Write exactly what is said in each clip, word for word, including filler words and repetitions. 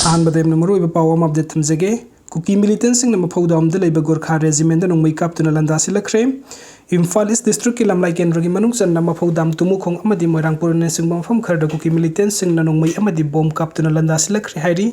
ꯑꯍꯥꯟꯕꯗ ꯌꯥꯝꯅ ꯃꯔꯨꯑꯣꯏꯕ ꯄꯥꯎ ꯑꯃ ꯑꯞꯗꯦꯠ ꯊꯝꯖꯒꯦ꯫ ꯀꯨꯀꯤ ꯃꯤꯂꯤꯇꯦꯟꯁꯤꯡꯅ ꯃꯐꯧꯗꯥꯝꯗ ꯂꯩꯕ ꯒꯣꯔꯈꯥ ꯔꯦꯖꯤꯃꯦꯟꯗ ꯅꯣꯡꯃꯩ ꯀꯥꯞꯇꯨꯅ ꯂꯥꯟꯗꯥꯁꯤꯜꯂꯛꯈ꯭ꯔꯦ꯫ ꯏꯝꯐꯥꯜ ꯏꯁ ꯗꯤꯁꯇ꯭ꯔꯤꯛꯀꯤ ꯂꯝꯂꯥꯏ ꯀꯦꯟꯗ꯭ꯔꯒꯤ ꯃꯅꯨꯡ ꯆꯟꯅ ꯃꯐꯧꯗꯥꯝ ꯇꯨꯃꯨꯈꯣꯡ ꯑꯃꯗꯤ ꯃꯣꯏꯔꯥꯡ ꯄꯨꯔꯦꯟꯅꯆꯤꯡꯕ ꯃꯐꯝ ꯈꯔꯗ ꯀꯨꯀꯤ ꯃꯤꯂꯤꯇꯦꯟꯁꯤꯡꯅ ꯅꯣꯡꯃꯩ ꯑꯃꯗꯤ ꯕꯣꯝ ꯀꯥꯞꯇꯨꯅ ꯂꯥꯟꯗꯥꯁꯤꯜꯂꯛꯈ꯭ꯔꯦ ꯍꯥꯏꯔꯤ꯫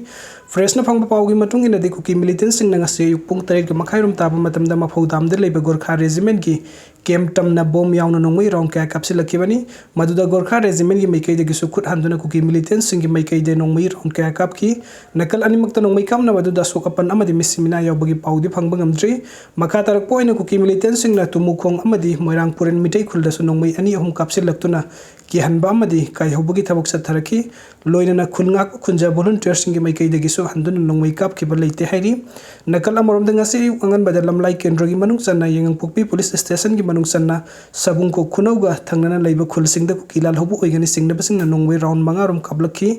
ꯄ꯭ꯔꯦꯁꯅ ꯐꯪꯕ ꯄꯥꯎꯒꯤ ꯃꯇꯨꯡ ꯏꯟꯅꯗꯤ, ꯀꯨꯀꯤ ꯃꯤꯂꯤꯇꯦꯟꯁꯤꯡꯅ ꯉꯁꯤ ꯑꯌꯨꯛ ꯄꯨꯡ ꯇꯔꯦꯠꯀ ꯃꯈꯥꯏꯔꯣꯝ ꯇꯥꯕ ꯃꯇꯝꯗ ꯃꯐꯧꯗꯥꯝꯗ ꯂꯩꯕ ꯒꯣꯔꯈꯥ ꯔꯦꯖꯤꯃꯦꯟꯒꯤ ꯀꯦꯝꯞ ꯇꯝꯅ ꯕꯣꯝ ꯌꯥꯎꯅ ꯅꯣꯡꯃꯩ ꯔꯥꯎꯟ ꯀꯌꯥ ꯀꯥꯞꯁꯤꯜꯂꯛꯈꯤꯕꯅꯤ꯫ ꯃꯗꯨꯗ ꯒꯣꯔꯈꯥ ꯔꯦꯖꯤꯃꯦꯟꯒꯤ ꯃꯥꯏꯀꯩꯗꯒꯤꯁꯨ ꯈꯨꯠ ꯍꯟꯗꯨꯅ ꯀꯨꯀꯤ ꯃꯤꯂꯤꯇꯦꯟꯁꯤꯡꯒꯤ ꯃꯥꯏꯀꯩꯗ ꯅꯣꯡꯃꯩ ꯔꯥꯎꯟ ꯀꯌꯥ ꯀꯥꯞꯈꯤ꯫ ꯅꯥꯀꯜ ꯑꯅꯤꯃꯛꯇ ꯅꯣꯡꯃꯩ ꯀꯥꯞꯅꯕ ꯑꯗꯨꯗ ꯑꯁꯣꯛ ꯑꯄꯟ ꯑꯃꯗꯤ ꯃꯤꯁꯤ ꯃꯤꯅꯥ ꯌꯥꯎꯕꯒꯤ ꯄꯥꯎꯗꯤ ꯐꯪꯕ ꯉꯝꯗ꯭ꯔꯤ꯫ ꯃꯈꯥ ꯇꯥꯔꯛꯄ ꯑꯣꯏꯅ ꯀꯨꯀꯤ ꯃꯤꯂꯤꯇꯦꯟꯁꯤꯡꯅ ꯇꯨꯃꯨꯈꯣꯡ ꯑꯃꯗꯤ ꯃꯣꯏꯔꯥꯡ ꯄꯨꯔꯦꯟ ꯃꯤꯇꯩ ꯈꯨꯜꯗꯁꯨ ꯅꯣꯡꯃꯩ ꯑꯅꯤ ꯑꯍꯨꯝ ꯀꯥꯞꯁꯤꯜꯂꯛꯇꯨꯅ ꯀꯤꯍꯟꯕ ꯑꯃꯗꯤ ꯀꯥꯏꯍꯧꯕꯒꯤ ꯊꯕꯛ ꯆꯠꯊꯔꯛꯈꯤ꯫ ꯂꯣꯏꯅꯅ ꯈꯨꯜ ꯉꯥꯛꯄ ꯈꯨꯟꯖꯥ ꯚꯣꯂꯨꯟꯇꯤꯌꯔꯁꯤꯡꯒꯤ ꯃꯥꯏꯀꯩꯗꯒꯤꯁꯨ ꯍꯟꯗꯨꯅ ꯅꯣꯡꯃꯩ ꯀꯥꯞꯈꯤꯕ ꯂꯩꯇꯦ ꯍꯥꯏꯔꯤ꯫ ꯅꯥꯀꯜ ꯑꯃꯔꯣꯝꯗ, ꯉꯁꯤ ꯑꯌꯨꯛ ꯑꯉꯟꯕꯗ ꯂꯝꯂꯥꯏ ꯀꯦꯟꯗ꯭ꯔꯒꯤ ꯃꯅꯨꯡ ꯆꯟꯅ ꯌꯥꯏꯉꯪꯄꯣꯛꯄꯤ ꯄꯨꯂꯤꯁ ꯁ꯭ꯇꯦꯁꯟꯒꯤ ꯃꯅꯨꯡ ꯆꯟꯅ ꯁꯕꯨꯡꯈꯣꯛ ꯈꯨꯅꯧꯒ ꯊꯪꯅꯅ ꯂꯩꯕ ꯈꯨꯜꯁꯤꯡꯗ ꯀꯨꯀꯤ ꯂꯥꯜꯍꯧꯕ ꯑꯣꯏꯒꯅꯤ ꯆꯤꯡꯅꯕꯁꯤꯡꯅ ꯅꯣꯡꯃꯩ ꯔꯥꯎꯟ ꯃꯉꯥꯔꯣꯝ ꯀꯥꯞꯂꯛꯈꯤ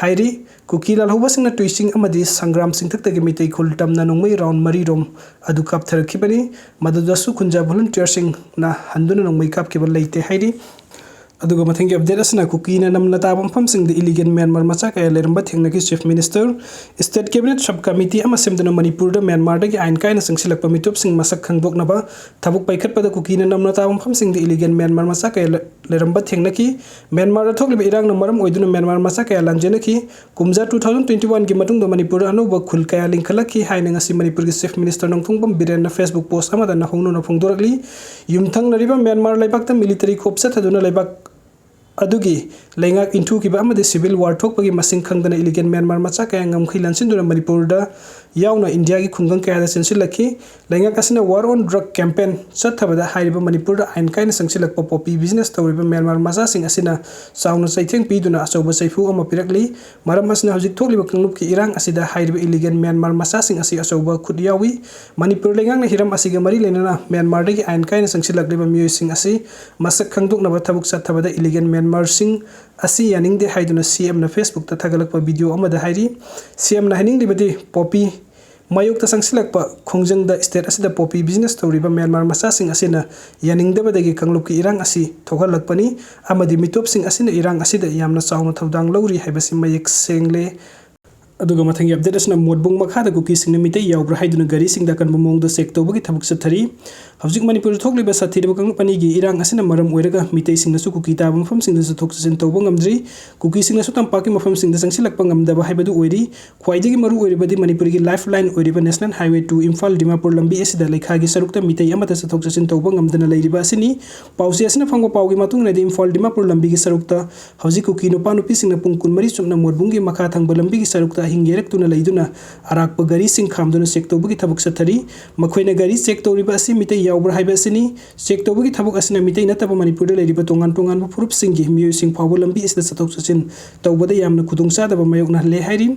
ꯍꯥꯏꯔꯤ꯫ ꯀꯨꯀꯤ ꯂꯥꯜꯍꯧꯕꯁꯤꯡꯅ ꯇꯨꯏꯆꯤꯡ ꯑꯃꯗꯤ ꯁꯪꯒ꯭ꯔꯥꯝ ꯆꯤꯡꯊꯛꯇꯒꯤ ꯃꯩꯇꯩ ꯈꯨꯜ ꯇꯝꯅ ꯅꯣꯡꯃꯩ ꯔꯥꯎꯟ ꯃꯔꯤꯔꯣꯝ ꯑꯗꯨ ꯀꯥꯞꯊꯔꯛꯈꯤꯕꯅꯤ꯫ ꯃꯗꯨꯗꯁꯨ ꯈꯨꯟꯖꯥ ꯚꯣꯂꯨꯟꯇꯤꯌꯔꯁꯤꯡꯅ ꯍꯟꯗꯨꯅ ꯅꯣꯡꯃꯩ ꯀꯥꯞꯈꯤꯕ ꯂꯩꯇꯦ ꯍꯥꯏꯔꯤ꯫ ꯑꯗꯨꯒ ꯃꯊꯪꯒꯤ ꯑꯞꯗꯦꯠ ꯑꯁꯤꯅ ꯀꯨꯀꯤꯅ ꯅꯝꯅ ꯇꯥꯕ ꯃꯐꯝꯁꯤꯡꯗ ꯏꯂꯤꯒꯦꯜ ꯃ꯭ꯌꯥꯟꯃꯥꯔ ꯃꯆꯥ ꯀꯌꯥ ꯂꯩꯔꯝꯕ ꯊꯦꯡꯅꯈꯤ꯫ Chief minister, state cabinet sub committee ꯑꯃ ꯁꯦꯝꯗꯨꯅ ꯃꯅꯤꯄꯨꯔꯗ ꯃ꯭ꯌꯥꯟꯃꯥꯔꯗꯒꯤ ꯑꯥꯏꯟ ꯀꯥꯏꯅ ꯆꯪꯁꯤꯜꯂꯛꯄ ꯃꯤꯇꯣꯞꯁꯤꯡ ꯃꯁꯛ ꯈꯪꯗꯣꯛꯅꯕ ꯊꯕꯛ ꯄꯥꯏꯈꯠꯄꯗ ꯀꯨꯀꯤꯅ ꯅꯝꯅ ꯇꯥꯕ ꯃꯐꯝꯁꯤꯡꯗ ꯏꯂꯤꯒꯦꯜ ꯃ꯭ꯌꯥꯟꯃꯥꯔ ꯃꯆꯥ ꯀꯌꯥ ꯂꯩ-, ꯂꯩꯔꯝꯕ ꯊꯦꯡꯅꯈꯤ꯫ ꯃ꯭ꯌꯥꯟꯃꯥꯔꯗ ꯊꯣꯛꯂꯤꯕ ꯏꯔꯥꯡꯅ ꯃꯔꯝ ꯑꯣꯏꯗꯨꯅ ꯃ꯭ꯌꯥꯟꯃꯥꯔ ꯃꯆꯥ ꯀꯌꯥ ꯂꯥꯟꯖꯦꯟꯅꯈꯤ꯫ ꯀꯨꯝꯖꯥ two thousand twenty oneꯒꯤ ꯃꯇꯨꯡꯗ ꯃꯅꯤꯄꯨꯔꯗ ꯑꯅꯧꯕ ꯈꯨꯜ ꯀꯌꯥ ꯂꯤꯡꯈꯠꯂꯛꯈꯤ ꯍꯥꯏꯅ ꯉꯁꯤ ꯃꯅꯤꯄꯨꯔꯒꯤ ꯆꯤꯐ ꯃꯤꯅꯤꯁꯇꯔ ꯅꯣꯡꯊꯣꯡꯕꯝ ꯕꯤꯔꯦꯟꯅ ꯐꯦꯁꯕꯨꯛ ꯄꯣꯁ ꯑꯃꯗ ꯅꯧꯍꯧꯅꯅ ꯐꯣꯡꯗꯣꯔꯛꯂꯤ꯫ ꯌꯨꯝꯊꯪꯅꯔꯤꯕ ꯃ꯭ꯌꯥꯟꯃꯥꯔ ꯂꯩꯕꯥꯛꯇ ꯃꯤꯂꯤꯇꯔꯤ ꯀꯣꯞ ꯆꯠꯊꯗꯨꯅ ꯂꯩꯕꯥꯛ ꯑꯗꯨꯒꯤ ꯂꯩꯉꯥꯛ ꯏꯟꯊꯨꯈꯤꯕ ꯑꯃꯗꯤ ꯁꯤꯚꯤꯜ ꯋꯥꯔ ꯊꯣꯛꯄꯒꯤ ꯃꯁꯤꯡ ꯈꯪꯗꯅ ꯏꯂꯤꯒꯦꯜ ꯃ꯭ꯌꯥꯟꯃꯥꯔ ꯃꯆꯥ ꯀꯌꯥ ꯉꯝꯈꯩ ꯂꯥꯟꯁꯤꯟꯗꯨꯅ ꯃꯅꯤꯄꯨꯔꯗ ꯌꯥꯎꯅ ꯏꯟꯗꯤꯌꯥꯒꯤ ꯈꯨꯡꯒꯪ ꯀꯌꯥꯗ ꯆꯦꯟꯁꯤꯜꯂꯛꯈꯤ꯫ ꯂꯩꯉꯥꯛ ꯑꯁꯤꯅ War on Drug campaign ꯆꯠꯊꯕꯗ ꯍꯥꯏꯔꯤꯕ ꯃꯅꯤꯄꯨꯔꯗ ꯑꯥꯏꯟ ꯀꯥꯏꯅ ꯆꯪꯁꯤꯜꯂꯛꯄ ꯄꯣꯄꯤ ꯕꯤꯖꯤꯅꯦꯁ ꯇꯧꯔꯤꯕ ꯃ꯭ꯌꯥꯟꯃꯥꯔ ꯃꯆꯥꯁꯤꯡ ꯑꯁꯤꯅ ꯆꯥꯎꯅ ꯆꯩꯊꯦꯡ ꯄꯤꯗꯨꯅ ꯑꯆꯧꯕ ꯆꯩꯐꯨ ꯑꯃ ꯄꯤꯔꯛꯂꯤ꯫ ꯃꯔꯝ ꯑꯁꯤꯅ ꯍꯧꯖꯤꯛ ꯊꯣꯛꯂꯤꯕ ꯀꯥꯡꯂꯨꯞꯀꯤ ꯏꯔꯥꯡ ꯑꯁꯤꯗ ꯍꯥꯏꯔꯤꯕ ꯏꯂꯤꯒꯦꯜ ꯃ꯭ꯌꯥꯟꯃꯥꯔ ꯃꯆꯥꯁꯤꯡ ꯑꯁꯤ ꯑꯆꯧꯕ ꯈꯨꯠ ꯌꯥꯎꯏ꯫ ꯃꯅꯤꯄꯨꯔ ꯂꯩꯉꯥꯛꯅ ꯍꯤꯔꯝ ꯑꯁꯤꯒ ꯃꯔꯤ ꯂꯩꯅꯅ ꯃ꯭ꯌꯥꯟꯃꯥꯔꯗꯒꯤ ꯑꯥꯏꯟ ꯀꯥꯏꯅ ꯆꯪꯁꯤꯜꯂꯛꯂꯤꯕ ꯃꯤꯑꯣꯏꯁꯤꯡ ꯑꯁꯤ ꯃꯁꯛ ꯈꯪꯗꯣꯛꯅꯕ ꯊꯕꯛ ꯆꯠꯊꯕꯗ ꯏꯂꯤꯒꯦꯜ ꯃ꯭ꯌꯥꯟꯃꯥꯔꯁꯤꯡ ꯑꯁꯤ ꯌꯥꯅꯤꯡꯗꯦ ꯍꯥꯏꯗꯨꯅ ꯁꯤ ꯑꯦꯝꯅ ꯐꯦꯁꯕꯨꯛꯇ ꯊꯥꯒꯠꯂꯛꯄ ꯚꯤꯗꯤꯑꯣ ꯑꯃꯗ ꯍꯥꯏꯔꯤ꯫ ꯁꯤ ꯑꯦꯝꯅ ꯍꯥꯏꯅꯤꯡꯂꯤꯕꯗꯤ ꯄꯣꯄꯤ ꯃꯥꯌꯣꯛꯇ ꯆꯪꯁꯤꯜꯂꯛꯄ ꯈꯣꯡꯖꯪꯗ ꯁ꯭ꯇꯦꯠ ꯑꯁꯤꯗ ꯄꯣꯄꯤ ꯕꯤꯖꯤꯅꯦꯁ ꯇꯧꯔꯤꯕ ꯃ꯭ꯌꯥꯟꯃꯥꯔ ꯃꯆꯥꯁꯤꯡ ꯑꯁꯤꯅ ꯌꯥꯅꯤꯡꯗꯕꯗꯒꯤ ꯀꯥꯡꯂꯨꯞꯀꯤ ꯏꯔꯥꯡ ꯑꯁꯤ ꯊꯣꯛꯍꯜꯂꯛꯄꯅꯤ ꯑꯃꯗꯤ ꯃꯤꯇꯣꯞꯁꯤꯡ ꯑꯁꯤꯅ ꯏꯔꯥꯡ ꯑꯁꯤꯗ ꯌꯥꯝꯅ ꯆꯥꯎꯅ ꯊꯧꯗꯥꯡ ꯂꯧꯔꯤ ꯍꯥꯏꯕꯁꯤ ꯃꯌꯦꯛ ꯁꯦꯡꯂꯦ꯫ ꯑꯗꯨꯒ ꯃꯊꯪꯒꯤ ꯑꯞꯗꯦꯠ ꯑꯁꯤꯅ ꯃꯣꯠꯕꯨꯡ ꯃꯈꯥꯗ ꯀꯨꯀꯤꯁꯤꯡꯅ ꯃꯤꯇꯩ ꯌꯥꯎꯕ꯭ꯔꯥ ꯍꯥꯏꯗꯨꯅ ꯒꯥꯔꯤꯁꯤꯡꯗ ꯑꯀꯟꯕ ꯃꯑꯣꯡꯗ ꯆꯦꯛ ꯇꯧꯕꯒꯤ ꯊꯕꯛ ꯆꯠꯊꯔꯤ꯫ ꯍꯧꯖꯤꯛ ꯃꯅꯤꯄꯨꯔꯗ ꯊꯣꯛꯂꯤꯕ ꯁꯥꯊꯤꯔꯕ ꯀꯥꯡꯂꯨꯞ ꯑꯅꯤꯒꯤ ꯏꯔꯥꯡ ꯑꯁꯤꯅ ꯃꯔꯝ ꯑꯣꯏꯔꯒ ꯃꯤꯇꯩꯁꯤꯡꯅꯁꯨ ꯀꯨꯀꯤ ꯇꯥꯕ ꯃꯐꯝꯁꯤꯡꯗ ꯆꯠꯊꯣꯛ ꯆꯠꯁꯤꯟ ꯇꯧꯕ ꯉꯝꯗ꯭ꯔꯤ꯫ ꯀꯨꯀꯤꯁꯤꯡꯅꯁꯨ ꯇꯝꯄꯥꯛꯀꯤ ꯃꯐꯝꯁꯤꯡꯗ ꯆꯪꯁꯤꯜꯂꯛꯄ ꯉꯝꯗꯕ ꯍꯥꯏꯕꯗꯨ ꯑꯣꯏꯔꯤ꯫ ꯈ꯭ꯋꯥꯏꯗꯒꯤ ꯃꯔꯨ ꯑꯣꯏꯔꯤꯕꯗꯤ ꯃꯅꯤꯄꯨꯔꯒꯤ ꯂꯥꯏꯐ ꯂꯥꯏꯟ ꯑꯣꯏꯔꯤꯕ national highway two Imphal Dimapur ꯂꯝꯕꯤ ꯑꯁꯤꯗ ꯂꯩꯈꯥꯒꯤ ꯁꯔꯨꯛꯇ ꯃꯤꯇꯩ ꯑꯃꯠꯇ ꯆꯠꯊꯣꯛ ꯆꯠꯁꯤꯟ ꯇꯧꯕ ꯉꯝꯗꯅ ꯂꯩꯔꯤꯕ ꯑꯁꯤꯅꯤ꯫ ꯄꯥꯎꯆꯦ ꯑꯁꯤꯅ ꯐꯪꯕ ꯄꯥꯎꯒꯤ ꯃꯇꯨꯡ ꯏꯟꯅꯗꯤ ꯏꯝꯐꯥꯜ ꯗꯤꯃꯥꯄꯨꯔ ꯂꯝꯕꯤꯒꯤ ꯁꯔꯨꯛꯇ ꯍꯧꯖꯤꯛ ꯀꯨꯀꯤ ꯅꯨꯄꯥ ꯅꯨꯄꯤꯁꯤꯡꯅ ꯄꯨꯡ ꯀꯨꯟꯃꯔꯤ ꯆꯨꯞꯅ ꯃꯣꯠꯕꯨꯡꯒꯤ ꯃꯈꯥ ꯊꯪꯕ ꯂꯝꯕꯤꯒꯤ ꯁꯔꯨꯛꯇ ꯑꯍꯤꯡ ꯌꯦꯔꯛꯇꯨꯅ ꯂꯩꯗꯨꯅ ꯑꯔꯥꯛꯄ ꯒꯥꯔꯤꯁꯤꯡ ꯈꯥꯝꯗꯨꯅ ꯆꯦꯛ ꯇꯧꯕꯒꯤ ꯊꯕꯛ ꯆꯠꯊꯔꯤ꯫ ꯃꯈꯣꯏꯅ ꯒꯥꯔꯤ ꯆꯦꯛ ꯇꯧꯔꯤꯕ ꯑꯁꯤ ꯃꯤꯇꯩ ꯌꯥꯎꯕ꯭ꯔꯥ ꯍꯥꯏꯕ ꯑꯁꯤꯅꯤ꯫ ꯆꯦꯛ ꯇꯧꯕꯒꯤ ꯊꯕꯛ ꯑꯁꯤꯅ ꯃꯤꯇꯩ ꯅꯠꯇꯕ ꯃꯅꯤꯄꯨꯔꯗ ꯂꯩꯔꯤꯕ ꯇꯣꯉꯥꯟ ꯇꯣꯉꯥꯟꯕ ꯐꯨꯔꯨꯞꯁꯤꯡꯒꯤ ꯃꯤꯑꯣꯏꯁꯤꯡ ꯐꯥꯎꯕ ꯂꯝꯕꯤ ꯑꯁꯤꯗ ꯆꯠꯊꯣꯛ ꯆꯠꯁꯤꯟ ꯇꯧꯕꯗ ꯌꯥꯝꯅ ꯈꯨꯗꯣꯡꯆꯥꯗꯕ ꯃꯥꯌꯣꯛꯅꯍꯜꯂꯦ ꯍꯥꯏꯔꯤ꯫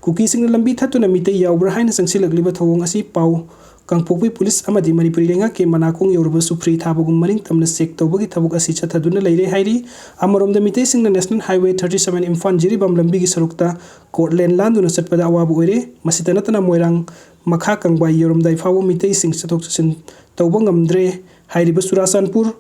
ꯀꯨꯀꯤꯁꯤꯡꯅ ꯂꯝꯕꯤ ꯊꯠꯇꯨꯅ ꯃꯤꯇꯩ ꯌꯥꯎꯕ꯭ꯔꯥ ꯍꯥꯏꯅ ꯆꯪꯁꯤꯜꯂꯛꯂꯤꯕ ꯊꯧꯑꯣꯡ ꯑꯁꯤ ꯄꯥꯎ ꯀꯥꯡꯄꯣꯛꯄꯤ ꯄꯨꯂꯤꯁ ꯑꯃꯗꯤ ꯃꯅꯤꯄꯨꯔꯤ ꯂꯩꯉꯥꯛꯀꯤ ꯃꯅꯥꯀꯣꯡ ꯌꯧꯔꯕꯁꯨ ꯐ꯭ꯔꯤ ꯊꯥꯕꯒꯨꯝ ꯃꯅꯤꯡ ꯇꯝꯅ ꯆꯦꯛ ꯇꯧꯕꯒꯤ ꯊꯕꯛ ꯑꯁꯤ ꯆꯠꯊꯗꯨꯅ ꯂꯩꯔꯦ ꯍꯥꯏꯔꯤ꯫ ꯑꯃꯔꯣꯝꯗ ꯃꯤꯇꯩꯁꯤꯡꯅ national highway thirty seven Imphal Jiribam ꯂꯝꯕꯤꯒꯤ ꯁꯔꯨꯛꯇ ꯀꯣꯔꯠꯂꯦꯟ ꯂꯥꯟꯗꯨꯅ ꯆꯠꯄꯗ ꯑꯋꯥꯕ ꯑꯣꯏꯔꯦ꯫ ꯃꯁꯤꯇ ꯅꯠꯇꯅ ꯃꯣꯏꯔꯥꯡ ꯃꯈꯥ ꯀꯪꯕꯥꯏ ꯌꯧꯔꯝꯗꯥꯏ ꯐꯥꯎꯕ ꯃꯤꯇꯩꯁꯤꯡ ꯆꯠꯊꯣꯛ ꯆꯠꯁꯤꯟ ꯇꯧꯕ ꯉꯝꯗ꯭ꯔꯦ꯫ ꯍꯥꯏꯔꯤꯕ ꯆꯨꯔꯥꯆꯥꯟꯄꯨꯔ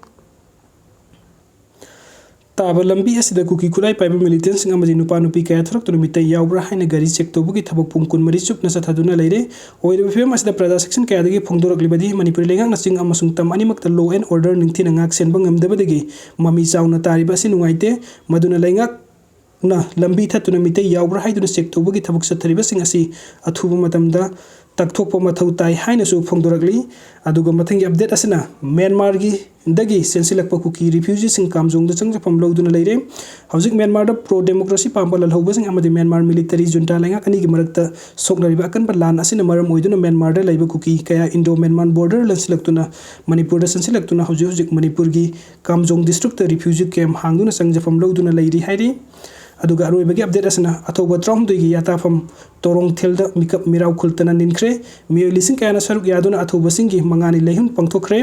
ꯇꯥꯕ ꯂꯝꯕꯤ ꯑꯁꯤꯗ ꯀꯨꯀꯤ ꯈꯨꯠꯂꯥꯏ ꯄꯥꯏꯕ ꯃꯤꯂꯤꯇꯦꯟꯁꯤꯡ ꯑꯃꯗꯤ ꯅꯨꯄꯥ ꯅꯨꯄꯤ ꯀꯌꯥ ꯊꯣꯔꯛꯇꯨꯅ ꯃꯤꯇꯩ ꯌꯥꯎꯕ꯭ꯔꯥ ꯍꯥꯏꯅ ꯒꯥꯔꯤ ꯆꯦꯛ ꯇꯧꯕꯒꯤ ꯊꯕꯛ ꯄꯨꯡ ꯀꯨꯟꯃꯔꯤ ꯆꯨꯞꯅ ꯆꯠꯊꯗꯨꯅ ꯂꯩꯔꯦ꯫ ꯑꯣꯏꯔꯤꯕ ꯐꯤꯕꯝ ꯑꯁꯤꯗ ꯄ꯭ꯔꯖꯥ ꯁꯦꯛꯁꯟ ꯀꯌꯥꯗꯒꯤ ꯐꯣꯡꯗꯣꯔꯛꯂꯤꯕꯗꯤ ꯃꯅꯤꯄꯨꯔ ꯂꯩꯉꯥꯛꯅ ꯆꯤꯡ ꯑꯃꯁꯨꯡ ꯇꯝ ꯑꯅꯤꯃꯛꯇ law and order ꯅꯤꯡꯊꯤꯅ ꯉꯥꯛ ꯁꯦꯟꯕ ꯉꯝꯗꯕꯗꯒꯤ ꯃꯃꯤ ꯆꯥꯎꯅ ꯇꯥꯔꯤꯕ ꯑꯁꯤ ꯅꯨꯡꯉꯥꯏꯇꯦ꯫ ꯃꯗꯨꯅ ꯂꯩꯉꯥꯛꯅ ꯂꯝꯕꯤ ꯊꯠꯇꯨꯅ ꯃꯤꯇꯩ ꯌꯥꯎꯕ꯭ꯔꯥ ꯍꯥꯏꯗꯨꯅ ꯆꯦꯛ ꯇꯧꯕꯒꯤ ꯊꯕꯛ ꯆꯠꯊꯔꯤꯕꯁꯤꯡ ꯑꯁꯤ ꯑꯊꯨꯕ ꯃꯇꯝꯗ ꯇꯛꯊꯣꯛꯄ ꯃꯊꯧ ꯇꯥꯏ ꯍꯥꯏꯅꯁꯨ ꯐꯣꯡꯗꯣꯔꯛꯂꯤ꯫ ꯑꯗꯨꯒ ꯃꯊꯪꯒꯤ ꯑꯞꯗꯦꯠ ꯑꯁꯤꯅ ꯃ꯭ꯌꯥꯟꯃꯥꯔꯒꯤ ꯗꯒꯤ ꯆꯦꯟꯁꯤꯜꯂꯛꯄ ꯀꯨꯀꯤ ꯔꯤꯐ꯭ꯌꯨꯖꯤꯁꯤꯡ ꯀꯥꯝꯖꯣꯡꯗ ꯆꯪꯖꯐꯝ ꯂꯧꯗꯨꯅ ꯂꯩꯔꯦ꯫ ꯍꯧꯖꯤꯛ ꯃ꯭ꯌꯥꯟꯃꯥꯔꯗ ꯄ꯭ꯔꯣ ꯗꯦꯃꯣꯀ꯭ꯔꯦꯁꯤ ꯄꯥꯝꯕ ꯂꯥꯜꯍꯧꯕꯁꯤꯡ ꯑꯃꯗꯤ ꯃ꯭ꯌꯥꯟꯃꯥꯔ ꯃꯤꯂꯤꯇꯔꯤ ꯖꯨꯟꯇꯥ ꯂꯩꯉꯥꯛ ꯑꯅꯤꯒꯤ ꯃꯔꯛꯇ ꯁꯣꯛꯅꯔꯤꯕ ꯑꯀꯟꯕ ꯂꯥꯟ ꯑꯁꯤꯅ ꯃꯔꯝ ꯑꯣꯏꯗꯨꯅ ꯃ꯭ꯌꯥꯟꯃꯥꯔꯗ ꯂꯩꯕ ꯀꯨꯀꯤ ꯀꯌꯥ ꯏꯟꯗꯣ ꯃ꯭ꯌꯥꯟꯃꯥꯔ ꯕꯣꯔꯗꯔ ꯂꯥꯟꯁꯤꯜꯂꯛꯇꯨꯅ ꯃꯅꯤꯄꯨꯔꯗ ꯆꯪꯁꯤꯜꯂꯛꯇꯨꯅ ꯍꯧꯖꯤꯛ ꯍꯧꯖꯤꯛ ꯃꯅꯤꯄꯨꯔꯒꯤ ꯀꯥꯝꯖꯣꯡ ꯗꯤꯁꯇ꯭ꯔꯤꯛꯇ ꯔꯤꯐ꯭ꯌꯨꯖꯤ ꯀꯦꯝꯞ ꯍꯥꯡꯗꯨꯅ ꯆꯪꯖꯐꯝ ꯂꯧꯗꯨꯅ ꯂꯩꯔꯤ ꯍꯥꯏꯔꯤ꯫ ꯑꯗꯨꯒ ꯑꯔꯣꯏꯕꯒꯤ ꯑꯞꯗꯦꯠ ꯑꯁꯤꯅ ꯑꯊꯧꯕ ꯇꯔꯥꯍꯨꯝꯗꯣꯏꯒꯤ ꯌꯥꯇꯥꯐꯝ ꯇꯣꯔꯣꯡꯊꯦꯜꯗ ꯃꯤꯀꯞ ꯃꯤꯔꯥꯎ ꯈꯨꯜꯇꯅ ꯅꯤꯟꯈ꯭ꯔꯦ꯫ ꯃꯤꯑꯣꯏ ꯂꯤꯁꯤꯡ ꯀꯌꯥꯅ ꯁꯔꯨꯛ ꯌꯥꯗꯨꯅ ꯑꯊꯧꯕꯁꯤꯡꯒꯤ ꯃꯉꯥꯅꯤ ꯂꯩꯍꯨꯟ ꯄꯥꯡꯊꯣꯛꯈ꯭ꯔꯦ꯫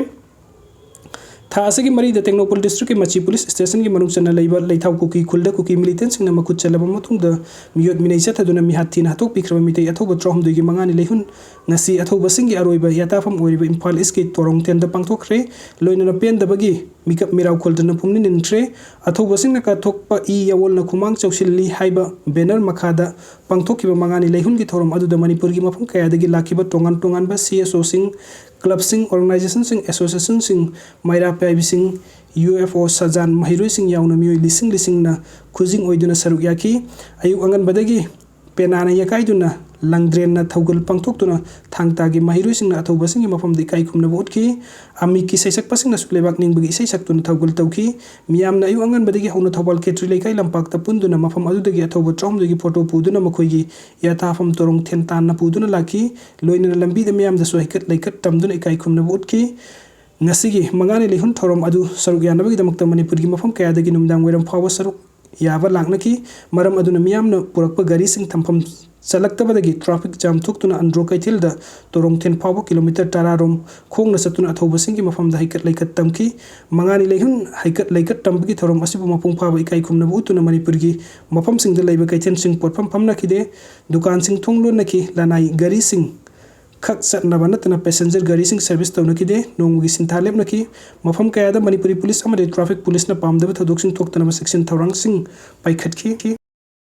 ꯊꯥ ꯑꯁꯤꯒꯤ ꯃꯔꯤꯗ ꯇꯦꯡꯅꯧꯄꯜ ꯗꯤꯁꯇ꯭ꯔꯤꯛꯀꯤ ꯃꯆꯤ ꯄꯨꯂꯤꯁ ꯁ꯭ꯇꯦꯁꯟꯒꯤ ꯃꯅꯨꯡ ꯆꯟꯅ ꯂꯩꯕ ꯂꯩꯊꯥꯎ ꯀꯨꯀꯤ ꯈꯨꯜꯗ ꯀꯨꯀꯤ ꯃꯤꯂꯤꯇꯦꯟꯁꯤꯡꯅ ꯃꯈꯨꯠ ꯆꯜꯂꯕ ꯃꯇꯨꯡꯗ ꯃꯤꯑꯣꯠ ꯃꯤꯅꯩ ꯆꯠꯊꯗꯨꯅ ꯃꯤꯍꯥꯠ ꯊꯤꯅ ꯍꯥꯠꯇꯣꯛꯄꯤꯈ꯭ꯔꯕ ꯃꯤꯇꯩ ꯑꯊꯧꯕ ꯇꯔꯥꯍꯨꯝꯗꯣꯏꯒꯤ ꯃꯉꯥꯅꯤ ꯂꯩꯍꯨꯟ ꯉꯁꯤ ꯑꯊꯧꯕꯁꯤꯡꯒꯤ ꯑꯔꯣꯏꯕ ꯌꯥꯇꯥꯐꯝ ꯑꯣꯏꯔꯤꯕ ꯏꯝꯐꯥꯜ ꯏꯁꯀꯤ ꯇꯣꯔꯣꯡꯊꯦꯟꯗ ꯄꯥꯡꯊꯣꯛꯈ꯭ꯔꯦ꯫ ꯂꯣꯏꯅꯅ ꯄꯦꯟꯗꯕꯒꯤ ꯃꯤꯀꯞ ꯃꯤꯔꯥꯎ ꯈꯨꯜꯗꯅ ꯄꯨꯝꯅꯤꯟ ꯅꯤꯟꯈ꯭ꯔꯦ꯫ ꯑꯊꯧꯕꯁꯤꯡꯅ ꯀꯠꯊꯣꯛꯄ ꯏ ꯌꯥꯋꯣꯜꯅ ꯈꯨꯃꯥꯡ ꯆꯥꯎꯁꯤꯜꯂꯤ ꯍꯥꯏꯕ ꯕꯦꯅꯔ ꯃꯈꯥꯗ ꯄꯥꯡꯊꯣꯛꯈꯤꯕ ꯃꯉꯥꯅꯤ ꯂꯩꯍꯨꯟꯒꯤ ꯊꯧꯔꯝ ꯑꯗꯨꯗ ꯃꯅꯤꯄꯨꯔꯒꯤ ꯃꯐꯝ ꯀꯌꯥꯗꯒꯤ ꯂꯥꯛꯈꯤꯕ ꯇꯣꯉꯥꯟ ꯇꯣꯉꯥꯟꯕ C S Oꯁꯤꯡ, clubꯁꯤꯡ, organizationꯁꯤꯡ, associationꯁꯤꯡ, ꯃꯩꯔꯥ ꯄꯥꯏꯕꯤꯁꯤꯡ, U F O ꯁꯖꯥꯟ ꯃꯍꯩꯔꯣꯏꯁꯤꯡ ꯌꯥꯎꯅ ꯃꯤꯑꯣꯏ ꯂꯤꯁꯤꯡ ꯂꯤꯁꯤꯡꯅ ꯈꯨꯖꯤꯡ ꯑꯣꯏꯗꯨꯅ ꯁꯔꯨꯛ ꯌꯥꯈꯤ꯫ ꯑꯌꯨꯛ ꯑꯉꯟꯕꯗꯒꯤ ꯄꯦꯅꯥꯅ ꯌꯦꯀꯥꯏꯗꯨꯅ ꯂꯪꯗ꯭ꯔꯦꯟꯅ ꯊꯧꯒꯜ ꯄꯥꯡꯊꯣꯛꯇꯨꯅ ꯊꯥꯡ ꯇꯥꯒꯤ ꯃꯍꯩꯔꯣꯏꯁꯤꯡꯅ ꯑꯊꯧꯕꯁꯤꯡꯒꯤ ꯃꯐꯝꯗ ꯏꯀꯥꯏ ꯈꯨꯝꯅꯕ ꯎꯠꯈꯤ꯫ ꯑꯃꯤꯛꯀꯤ ꯁꯩꯁꯛꯄꯁꯤꯡꯅꯁꯨ ꯂꯩꯕꯥꯛ ꯅꯤꯡꯕꯒꯤ ꯏꯁꯩ ꯁꯛꯇꯨꯅ ꯊꯧꯒꯜ ꯇꯧꯈꯤ꯫ ꯃꯤꯌꯥꯝꯅ ꯑꯌꯨꯛ ꯑꯉꯟꯕꯗꯒꯤ ꯍꯧꯅ ꯊꯧꯕꯥꯜ ꯈꯦꯇ꯭ꯔꯤ ꯂꯩꯀꯥꯏ ꯂꯝꯄꯥꯛꯇ ꯄꯨꯟꯗꯨꯅ ꯃꯐꯝ ꯑꯗꯨꯗꯒꯤ ꯑꯊꯧꯕ ꯇꯔꯥꯍꯨꯝꯗꯣꯏꯒꯤ ꯐꯣꯇꯣ ꯄꯨꯗꯨꯅ ꯃꯈꯣꯏꯒꯤ ꯌꯥꯊꯥꯐꯝ ꯇꯣꯔꯣꯡ ꯊꯦꯟ ꯇꯥꯟꯅ ꯄꯨꯗꯨꯅ ꯂꯥꯛꯈꯤ꯫ ꯂꯣꯏꯅꯅ ꯂꯝꯕꯤꯗ ꯃꯤꯌꯥꯝꯗꯁꯨ ꯍꯩꯀꯠ ꯂꯩꯀꯠ ꯇꯝꯗꯨꯅ ꯏꯀꯥꯏ ꯈꯨꯝꯅꯕ ꯎꯠꯈꯤ꯫ ꯉꯁꯤꯒꯤ ꯃꯉꯥꯅꯤ ꯂꯩꯍꯨꯟ ꯊꯧꯔꯝ ꯑꯗꯨ ꯁꯔꯨꯛ ꯌꯥꯅꯕꯒꯤꯗꯃꯛꯇ ꯃꯅꯤꯄꯨꯔꯒꯤ ꯃꯐꯝ ꯀꯌꯥꯗꯒꯤ ꯅꯨꯃꯤꯗꯥꯡ ꯋꯥꯏꯔꯝ ꯐꯥꯎꯕ ꯁꯔꯨꯛ ꯌꯥꯕ ꯂꯥꯛꯅꯈꯤ꯫ ꯃꯔꯝ ꯑꯗꯨꯅ ꯃꯤꯌꯥꯝꯅ ꯄꯨꯔꯛꯄ ꯒꯥꯔꯤꯁꯤꯡ ꯊꯝꯐꯝ ꯆꯠꯂꯛꯇꯕꯗꯒꯤ traffic jam ꯊꯣꯛꯇꯨꯅ ꯑꯟꯗ꯭ꯔꯣ ꯀꯩꯊꯦꯜꯗ ꯇꯣꯔꯣꯡꯊꯦꯟ ꯐꯥꯎꯕ ꯀꯤꯂꯣꯃꯤꯇꯔ ꯇꯔꯥ ꯔꯣꯝ ꯈꯣꯡꯅ ꯆꯠꯇꯨꯅ ꯑꯊꯧꯕꯁꯤꯡꯒꯤ ꯃꯐꯝꯗ ꯍꯩꯀꯠ ꯂꯩꯀꯠ ꯇꯝꯈꯤ꯫ ꯃꯉꯥꯅꯤ ꯂꯩꯍꯨꯟ ꯍꯩꯀꯠ ꯂꯩꯀꯠ ꯇꯝꯕꯒꯤ ꯊꯧꯔꯝ ꯑꯁꯤꯕꯨ ꯃꯄꯨꯡ ꯐꯥꯕ ꯏꯀꯥꯏ ꯈꯨꯝꯅꯕ ꯎꯠꯇꯨꯅ ꯃꯅꯤꯄꯨꯔꯒꯤ ꯃꯐꯝꯁꯤꯡꯗ ꯂꯩꯕ ꯀꯩꯊꯦꯜꯁꯤꯡ ꯄꯣꯠꯐꯝ ꯐꯝꯅꯈꯤꯗꯦ꯫ ꯗꯨꯀꯥꯟꯁꯤꯡ ꯊꯣꯡ ꯂꯣꯟꯅꯈꯤ꯫ ꯂꯅꯥꯏ ꯒꯥꯔꯤꯁꯤꯡ ꯈꯛ ꯆꯠꯅꯕ ꯅꯠꯇꯅ passenger ꯒꯥꯔꯤꯁꯤꯡ service ꯇꯧꯅꯈꯤꯗꯦ꯫ ꯅꯣꯡꯃꯒꯤ ꯁꯤꯟꯊꯥ ꯂꯦꯞꯅꯈꯤ꯫ ꯃꯐꯝ ꯀꯌꯥꯗ ꯃꯅꯤꯄꯨꯔꯤ ꯄꯨꯂꯤꯁ ꯑꯃꯗꯤ traffic ꯄꯨꯂꯤꯁꯅ ꯄꯥꯝꯗꯕ ꯊꯧꯗꯣꯛꯁꯤꯡ ꯊꯣꯛꯇꯅꯕ ꯆꯦꯛꯁꯤꯟ ꯊꯧꯔꯥꯡꯁꯤꯡ ꯄꯥꯏꯈꯠꯈꯤ꯫